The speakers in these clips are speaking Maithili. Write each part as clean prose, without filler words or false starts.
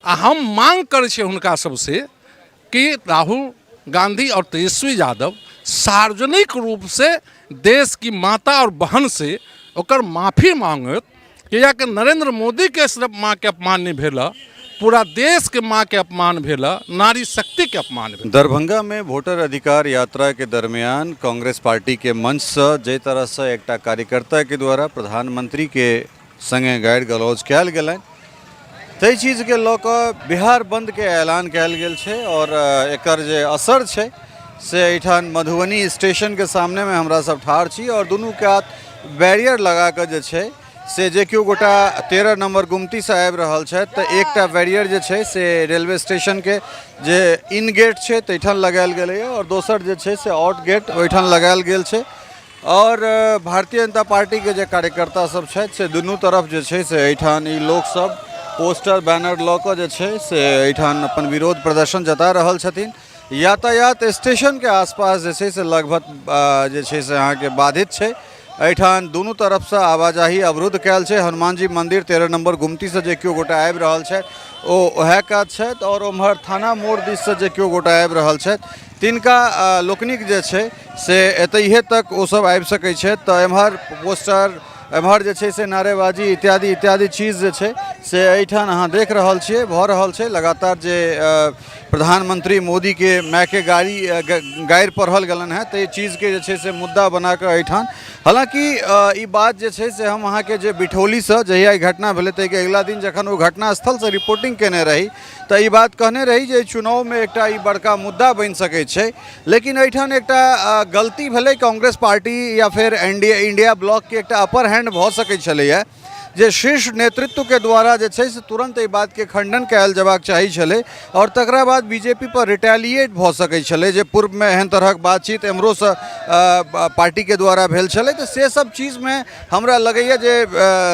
आ हम मांग करै छियै हुनका सबसे कि राहुल गांधी और तेजस्वी यादव सार्वजनिक रूप से देश की माता और बहन से ओकर माफी मांगत, कियाकि नरेंद्र मोदी के सिर्फ माँ के अपमान नहीं भेल, पूरा देश के माँ के अपमान भेल, नारी शक्ति के अपमान भेल। दरभंगा में वोटर अधिकार यात्रा के दरमियान कांग्रेस पार्टी के मंच से जाहि तरह से एकटा कार्यकर्ता के द्वारा प्रधानमंत्री के संगे गारि गलौज कयल गेलनि, ताहि चीजके लऽ कऽ बिहार बन्दके ऐलान कयल गेल छै। आओर एकर जे असर छै से एहिठाम मधुबनी स्टेशनके सामनेमे हमरा सब ठाढ़ छी आओर दुनू कात बैरियर लगा कऽ जे छै से जे केओ गोटा 13 नम्बर गुमतीसँ आबि रहल छथि तऽ एकटा बैरियर जे छै से रेलवे स्टेशनके जे इन गेट छै ताहिठाम लगायल गेलैए आओर दोसर जे छै से आउट गेट ओहिठाम लगायल गेल छै। आओर भारतीय जनता पार्टीके जे कार्यकर्ता सब छथि से दुनू तरफ जे छै से एहिठाम ई लोकसब पोस्टर बैनर लऽ कऽ जे छै से एहिठाम अपन विरोध प्रदर्शन जता रहल छथिन। यातायात स्टेशनके आसपास जे छै से लगभग जे छै से अहाँके बाधित छै। एहिठाम दुनू तरफसँ आवाजाही अवरुद्ध कयल छै। हनुमानजी मन्दिर 13 नम्बर गुमतीसँ जे केओ गोटा आबि रहल छथि ओ उएह कात छथि आओर ओम्हर थाना मोड़ दिससँ जे केओ गोटा आबि रहल छथि तिनका लोकनिक जे छै से एतहिए तक ओसभ आबि सकै छथि। तऽ एम्हर पोस्टर, एम्हर जे छै से नारेबाजी इत्यादि इत्यादि चीज जे छै से एहिठाम अहाँ देख रहल छियै भऽ रहल छै लगातार। जे प्रधानमंत्री मोदीके मायके गाड़ी गारि पढ़ल गेलनि हेँ ताहि चीजके जे छै से मुद्दा बना कऽ एहिठाम। हालाँकि ई बात जे छै से हम अहाँके जे बिठौलीसँ जहिया ई घटना भेलै ताहिके अगिला दिन जखन ओ घटनास्थलसँ रिपोर्टिंग कयने रही तऽ ई बात कहने रही जे चुनावमे एकटा ई बड़का मुद्दा बनि सकै छै। लेकिन एहिठाम एकटा गलती भेलै कांग्रेस पार्टी या फेर एन डी ए इंडिया ब्लॉकके एकटा अपर हैंड भऽ सकै छलैए जे शीर्ष नेतृत्वके द्वारा जे छै से तुरन्त एहि बातके खण्डन कयल जेबाक चाही छलै आओर तकरा बाद बी जे पी पर रिटेलिएट भऽ सकै छलै जे पूर्वमे एहन तरहक बातचीत एम्हरोसँ पार्टीके द्वारा भेल छलै। तऽ से सब चीजमे हमरा लगैए जे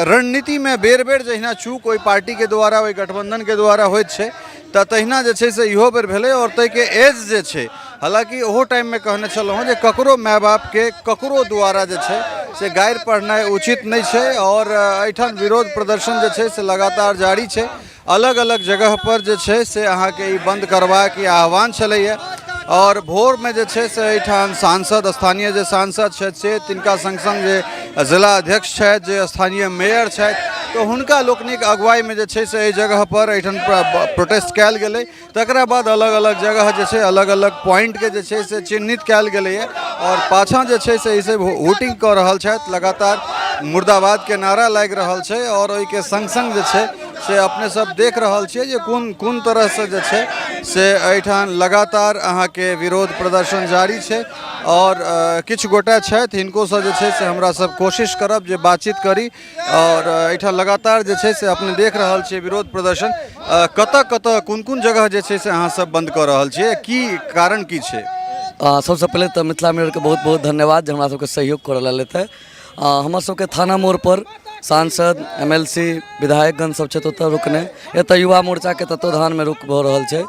रणनीतिमे बेर बेर जहिना चूक ओहि पार्टीके द्वारा ओहि गठबन्धनके द्वारा होइत छै तऽ तहिना जे छै से इहो बेर भेलै। आओर ताहिके एज जे छै, हालाँकि ओहो टाइममे कहने छलहुँ हँ जे ककरो माय बापके ककरो द्वारा जे छै से गारि पढ़नाइ उचित नहि छै। आओर एहिठाम विरोध प्रदर्शन जे छै से लगातार जारी छै। अलग अलग जगहपर जे छै से अहाँके ई बन्द करबाक ई आह्वान छलैए। आओर भोरमे जे छै से एहिठाम सांसद, स्थानीय जे सांसद छथि से तिनका सङ्ग सङ्ग जे जिला अध्यक्ष छथि, जे स्थानीय मेयर छथि, तऽ हुनका लोकनिक अगुवाईमे जे छै से एहि जगहपर एहिठाम प्रोटेस्ट कयल गेलै। तकरा बाद अलग अलग जगह जे छै अलग अलग पॉइंटके जे छै से चिन्हित कयल गेलैए। आओर पाछाँ जे छै से एहिसँ वोटिंग कऽ रहल छथि, लगातार मुर्दाबादके नारा लागि रहल छै। आओर ओहिके सङ्ग सङ्ग जे छै से अपने सब देख रहल छियै जे कोन कोन तरहसँ जे छै से एहिठाम लगातार अहाँके विरोध प्रदर्शन जारी छै। आओर किछु गोटा छथि, हिनकोसँ जे छै से हमरा सब कोशिश करब जे बातचीत करी। आओर एहिठाम लगातार जे छै से अपने देख रहल छियै विरोध प्रदर्शन। कतऽ कतऽ कोन कोन जगह जे छै से अहाँ सब बन्द कऽ रहल छियै, की कारण की छै? सबसँ पहिले तऽ मिथिला मिररके बहुत बहुत धन्यवाद जे हमरा सबके सहयोग करऽ लेल एतऽ। हमर सबके थाना मोड़पर सांसद, एम एल सी, विधायकगण सब छथि ओतऽ रुकने। एतऽ युवा मोर्चाके तत्वावधानमे रुक भऽ रहल छै।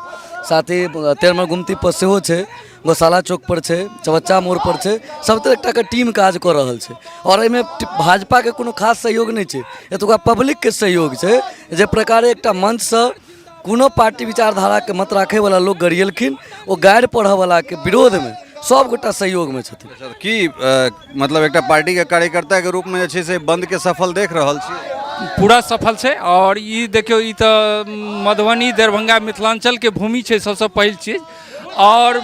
साथ ही 13 नम्बर गुमतीपर सेहो छै, गौशाला चौकपर छै, चौबच्चा मोड़पर छै। सब तरह एकटाके टीम काज कऽ रहल छै। आओर एहिमे भाजपाके कोनो खास सहयोग नहि छै, एतुका पब्लिकके सहयोग छै। जे प्रकारे एकटा मंचसँ कोनो पार्टी विचारधाराके मत राखैवला लोक गरियेलखिन, ओ गारि पढ़ऽवलाके विरोधमे सभगोटा सहयोगमे छथिन। अच्छा, की मतलब एकटा पार्टीके कार्यकर्ताके रूपमे जे छै से बन्दके सफल देख रहल छी? पूरा सफल छै। आओर ई देखियौ, ई तऽ मधुबनी दरभंगा मिथिलाञ्चलके भूमि छै सबसँ पहिल चीज। आओर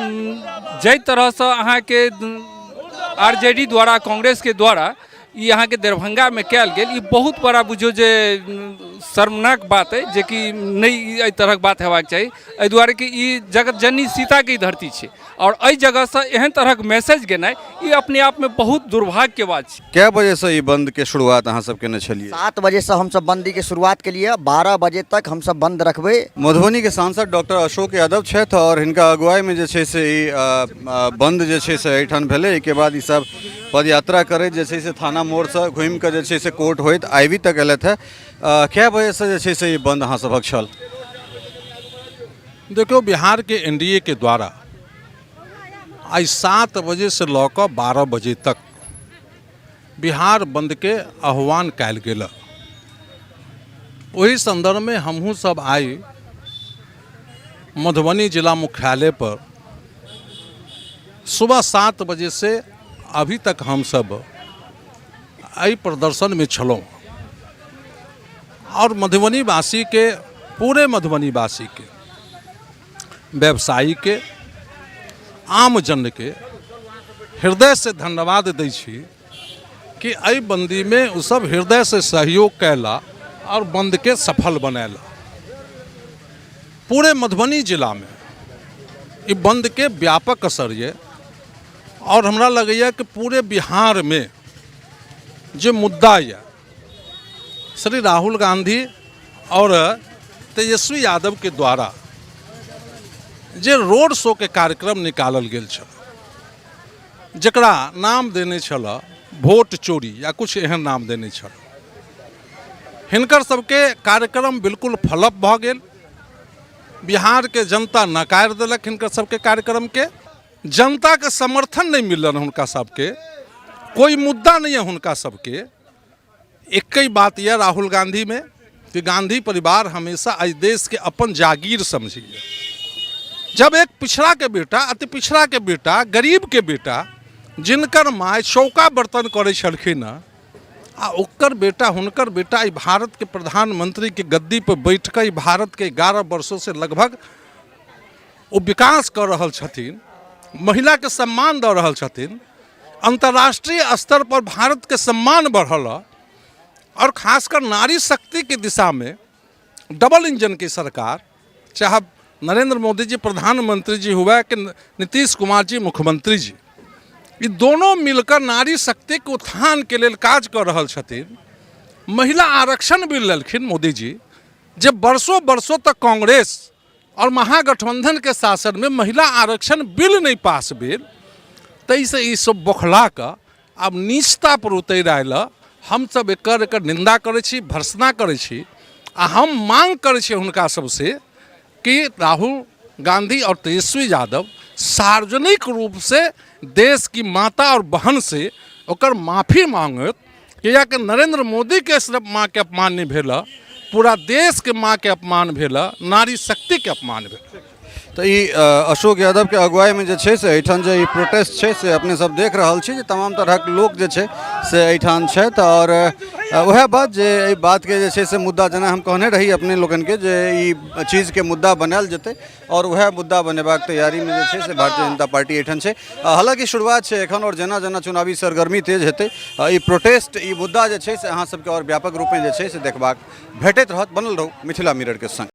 जाहि तरहसँ अहाँके आर जे डी द्वारा, कांग्रेसके द्वारा ई अहाँके दरभंगामे कयल गेल, ई बहुत बड़ा बुझियौ जे शर्मनाक बात अइ, जेकि नहि एहि तरहक बात हेबाक चाही। एहि दुआरे कि ई जगत जननी सीताके ई धरती छै आओर एहि जगहसँ एहन तरहक मैसेज गेनाइ ई अपने आपमे बहुत दुर्भाग्यके बात छै। कए बजेसँ ई बन्दके शुरुआत अहाँ सब केने छलियै? 7 बजेसँ हमसब बन्दीके शुरुआत केलियै, 12 बजे तक हमसब बन्द रखबै। मधुबनीके सांसद डॉक्टर अशोक यादव छथि आओर हिनका अगुवाईमे जे छै से ई बन्द जे छै से एहिठाम भेलै। एहिके बाद ई सब पदयात्रा करैत जे छै से थाना मोड़सँ घुमि कऽ जे छै से कोर्ट होइत आइवी तक एलथि हेँ। कए बजेसँ जे छै से ई बन्द अहाँ सभक छल? देखियौ, बिहारके एन डी ए के द्वारा आइ 7 बजेसँ लऽ कऽ 12 बजे तक बिहार बन्दके आह्वान कयल गेल। ओहि सन्दर्भमे हमहूँ सब आइ मधुबनी जिला मुख्यालय पर सुबह 7 बजे से अभी तक हम सब एहि प्रदर्शनमे छलहुँ आओर मधुबनीवासीके, पूरे मधुबनीवासीके, व्यवसायीके, आम जनके हृदयसँ धन्यवाद दै छी कि एहि बन्दीमे ओसभ हृदयसँ सहयोग कयला आओर बन्दके सफल बनेला। पूरे मधुबनी जिलामे ई बन्दके व्यापक असर यऽ आओर हमरा लगैए कि पूरे बिहारमे जे मुद्दा यऽ श्री राहुल गांधी आओर तेजस्वी यादवके द्वारा जे रोड शोके कार्यक्रम निकालल गेल छल, जकरा नाम देने छल वोट चोरी या किछु एहन नाम देने छल, हिनकर सबके कार्यक्रम बिल्कुल फ्लॉप भऽ गेल। बिहारके जनता नकारि देलक हिनकर सबके कार्यक्रमके। जनताके समर्थन नहि मिलल हुनका सबके, कोइ मुद्दा नहि यऽ हुनका सबके। एके बात यऽ राहुल गांधीमे कि गांधी परिवार हमेशा एहि देशके अपन जागीर समझैए। जब एक पिछड़ा के बेटा, अति पिछड़ा के बेटा, गरीब के बेटा, जिनकर माय चौका बर्तन करै छलखिन हँ, आ ओकर बेटा, हुनकर बेटा ई भारतके प्रधानमंत्रीके गद्दी पर बैठ कऽ ई भारतके 11 वर्षों से लगभग ओ विकास कऽ रहल छथिन, महिलाके सम्मान दऽ रहल छथिन, अंतर्राष्ट्रीय स्तर पर भारतके सम्मान बढ़ल हँ और खासकर नारी शक्तिके दिशामे डबल इंजनके सरकार, चाहे नरेंद्र मोदी जी प्रधानमंत्री जी हुए कि नीतीश कुमार जी मुख्यमंत्री जी, ई दोनों मिलकर नारी शक्तिके उत्थानके लेल काज कऽ रहल छथिन। महिला आरक्षण बिल लेलखिन मोदी जी, जे वर्षों वर्षों तक कांग्रेस और महागठबंधन के शासन में महिला आरक्षण बिल नहीं पास भेल, ताहिसँ ई सब बौखला कऽ आब नीचता पर उतरि आयल। हमसब एकर एकर निंदा करै छी, भर्त्सना करै छी आ हम मांग करै छी हुनका सबसे कि राहुल गांधी और तेजस्वी यादव सार्वजनिक रूप से देश की माता और बहन से ओकर माफी मांगत, कियाकि नरेंद्र मोदी के सिर्फ माँ के अपमान नहीं भेल, पूरा देश के माँ के अपमान भेल, नारी शक्ति के अपमान भेल। तऽ ई अशोक यादवके अगुवाईमे जे छै से एहिठाम जे ई प्रोटेस्ट छै से अपने सब देख रहल छी जे तमाम तरहक लोक जे छै से एहिठाम छथि। आओर उएह बात जे एहि बातके जे छै से मुद्दा, जेना हम कहने रही अपने लोकनिके जे ई चीजके मुद्दा बनायल जेतै, आओर उएह मुद्दा बनेबाक तैयारीमे जे छै से भारतीय जनता पार्टी एहिठाम छै। हालाँकि शुरुआत छै एखन, आओर जेना जेना चुनावी सरगर्मी तेज हेतै ई प्रोटेस्ट, ई मुद्दा जे छै से अहाँ सबके आओर व्यापक रूपमे जे छै से देखबाक भेटैत रहत। बनल रहू मिथिला मिररके संग।